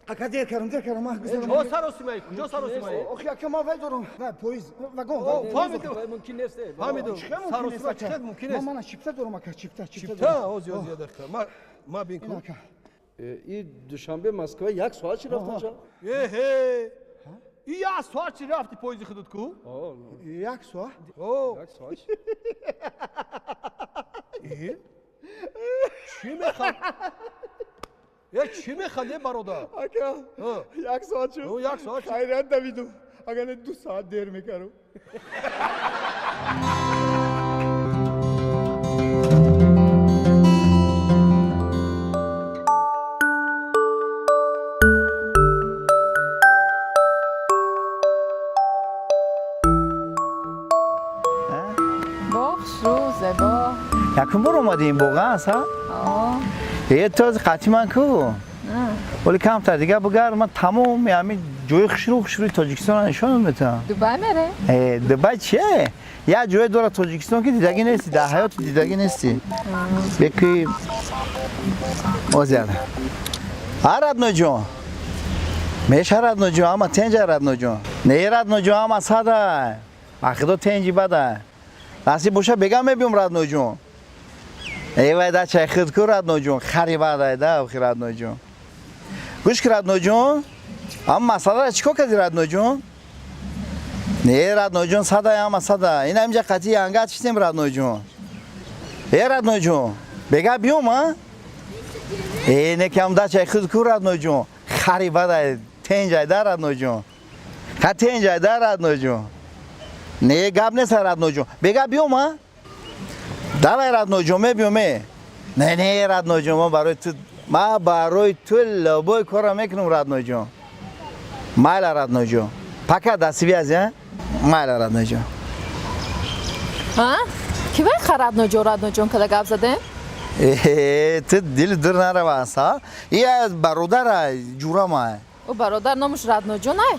Ака, дер кардам, дер кардам, ман гузарам. Чо саросимаи? Куҷо саросимаи? Охи, ака, ман вай дорам, вай поезд, вагон. Фаҳмидум. Мумкин нест. Фаҳмидум. Саросима чӣ хел мумкин нест? Ман чипта дорам, ака, чипта, чипта. Чипта? Ози, ози, дақиқа. Ма бин ку. Ака. И Душанбе Москва як соат чи рафтан? Эҳе. И як соат чи рафти поезди худут ку? Як соат? Як соат. Чӣ механд? Е, чӣ механди, бародар? Ака, як соат шуд. Як соат. Хайрият, давидум. Агар не, 2 соат дер мекардам. Боғ хушрӯ, зебо. Якум бор омадем боға аст, ҳа? Е, то қатъи ман ку. Вале камтар дига бугар, ман тамоми ҳамин ҷои хушрӯ хушрӯи Тоҷикистонро нишон метавам. Дубай мере? Э, Дубай чие? Як ҷое дорад Тоҷикистон, ки дидагӣ нести, дар ҳаёти дидагӣ нести. Беки озяр. А, родной ҷон. Меша, родной ҷон, ама тенҷа, родной ҷон. Не, родной ҷон, ама сада. Ахидо тенҷи бада. Насиб боша, бега мебиём, родной ҷон. Эй вай, да чай худ ку, родной ҷон, хари бадай да, охи, родной ҷон. Гӯш ки, родной ҷон, ама масъаларо чӣ кор кардӣ, родной ҷон? Не, родной ҷон, сада, ама сада. Ина инҷа қатъи янга чистем, родной ҷон. Э, родной ҷон, бега биём, а? Э, не кам да чай худ ку, родной ҷон. Хари бадай, тенҷай да, родной ҷон. Ха, тенҷай да, родной ҷон. Не, гап нест, родной ҷон. Бега биём, а? Давай, родной ҷон, мебиём, э. Не, не, родной ҷон, ман барои ту любой корро мекунам, родной ҷон. Майла, родной ҷон. Пока, до связи, а? Майла, родной ҷон. А? Ки вай ха родной ҷон, родной ҷон када гап задем? Э, ту дили дур нарава, а? Я бародара ҷурама. Ӯ бародар номаш родной ҷон ай?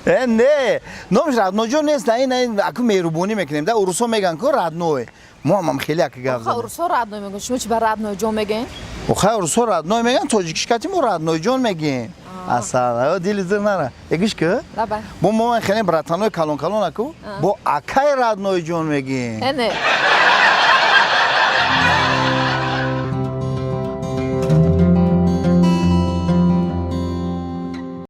Э, не, номаш родной ҷон нест, ин аку меҳрубонӣ мекунем, да, урусо меган ку родной. Мо ҳам хеле ака гап Ха, задем. урусо родной мегӯн, шумо чи ба родной ҷон мегӯен? Охай, урусо родной меган, тоҷикишкати мо родной ҷон мегем. Асал, дили дур нара. Э, гӯш ку? Лабай. Бо мо хеле братанои калон калон аку, бо акай родной ҷон мегем. Э, не.